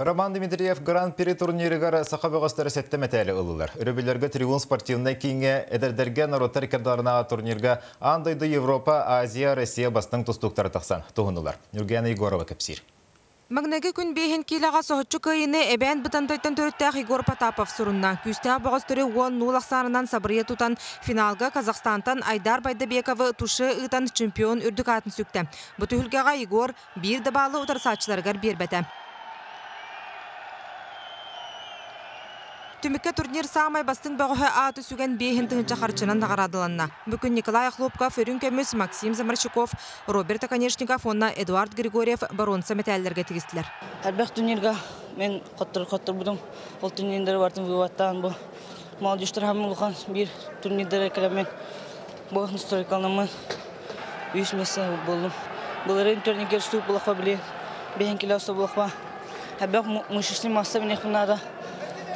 Роман Дмитриев Гран-при турнирыгар саха бөҕөстөрө сэттэ мэтээли ыллылар. Өрөбүллэргэ Триумф спортивнай кииҥҥэ эдэрдэргэ норуоттар иккардыларынааҕы турнирга аан дойду Европа, Азия, Россия бастыҥ тустууктара тахсан туһуннулар. Ньургуяна Егорова кэпсиир. Маҥнайгы күн биэһин киилэҕэ соһуччу кыайыыны Эбээн Бытантайтан төрүттээх Егор Потапов сурунна. Күүстээх бөҕөстөрү уон нуул ахсаанынан сабырыйа тутан, финалга Казахстантан Айдар Байдабековы туше ыытан чемпион үрдүк аатын сүктэ. Бу түһүлгэҕэ Егор биир да баалы утарсааччыларыгар биэрбэтэ. Түмүккэ турнир саамай бастыҥ бөҕөһө ааты сүгэн биэһин тыһыынча харчынан наҕараадаланна. Бу күн Николай Охлопков үрүҥ көмүс, Максим Заморщиков, Роберт Оконешников уонна Эдуард Григорьев боруонса мэтээллэргэ тигистилэр. Элбэх турнирга мен хотторбутум. Ол турнирдары бартын выводтаан бу молодежьтар хаммын улахан биир турнирдары кэлэммин бу настройкаланаммын үс месте болдум. Былырыын турнирге уступ булахпа били бэһин кило булахпа. Элбэх мышечный масса минехпин надо.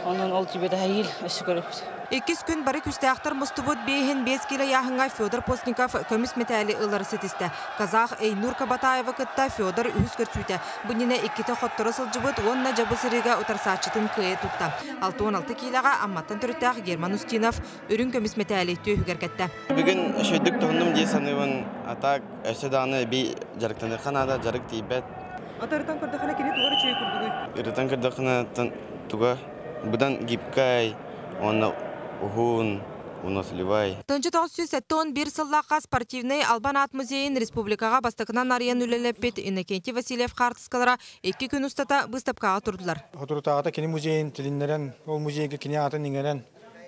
Онон ол тебе тахил өссө көрөбүт. Иккис күн бары күүстээхтэр мустубут биэһин биэс киилэ ыйааһыҥҥа Федор Постников көмүс мэтээли ылары ситистэ. Казах Эйнур Кабатаевы кытта Федор үһүс көрсүүтэ. Бу иннинэ иккитэ хотторо сылдьыбыт уонна дьэ бу сырыыга утарсааччытын кыайа тутта. 66 киилэҕэ Амматтан төрүттээх Герман Устинов үрүҥ көмүс мэтээли түөһүгэр кэттэ. Бүгүн үчүгэйдик туһуннум дии саныыбын. А так өссө даҕаны эбии дьарыктаныахха наада, дьарык тиийбэт. Ата ырытан көрдөххүнэ кини тугар үчүгэй курдугуй? Ырытан көрдөххүнэ туга быдан гибкай уонна уһун, выносливай. 1971 сыллаахха спортивнай Албан аат музейын республикаҕа бастакынан арыйан үлэлэппит Иннокентий Васильев хаартыскалара икки күн устата быыстапкаҕа турдулар. Соторутааҕыта кини музейын тилиннэрэн, ол музейга кини аатын иҥэрэн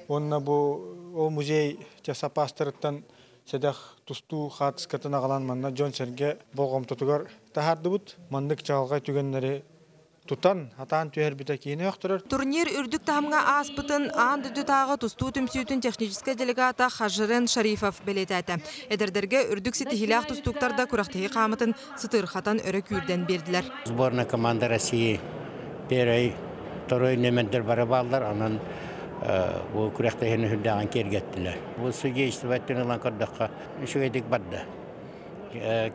уонна бу ол музей сапаастарыттан сэдэх тустуу хаартыскатын аҕалан манна дьон-сэргэ болҕомтотугар таһаардыбыт. Маннык чаҕылхай түгэннэри тутан, атаан түһэрбитэ киһини өхтөрөр. Турнир үрдүк таһымҥа ааспытын аан дойдутааҕы тустуу түмсүүтүн техническэй делегата Хажирен Шарифов бэлиэтээтэ. Эдэрдэргэ үрдүк ситиһиилээх тустууктар да күрэхтэһии хаамытын сытыырхатан өрө күүрдэн биэрдилэр. Сборная команда России первый, второй нөмердер бары бааллар, онон бу күрэхтэһиини үрдээҕин киэргэттилэр. Бу судейство өттүн ылан көрдөххө, үчүгэйдик барда.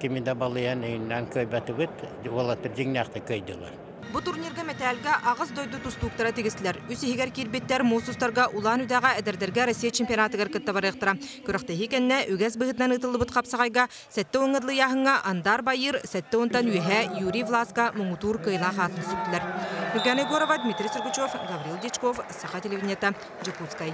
Кими да балыйан иһиннэн кыайбатыбыт, уолаттар дьиҥнээхтик кыайдылар. Бу турнирга мэтээлгэ аҕыс дойду тустууктара тигистилэр. Үс иһигэр киирбиттэр муус устарга Улаан-Үдэҕэ эдэрдэргэ Россия чемпионатыгар кытта барыахтара. Күрэхтэһии кэннэ үгэс быһыытынан ыытыллыбыт хапсаҕайга Сэттэ уоҥҥа дылы ыйааһыҥҥа Андар Байыр, сэттэ уонтан үөһэ Юрий Власка муҥутуур кыайыылаах аатын сүктүлэр. Нургана Егорова, Дмитрий Сергучев, Гаврил Дьячков, Саха телевидениета, Дьокуускай.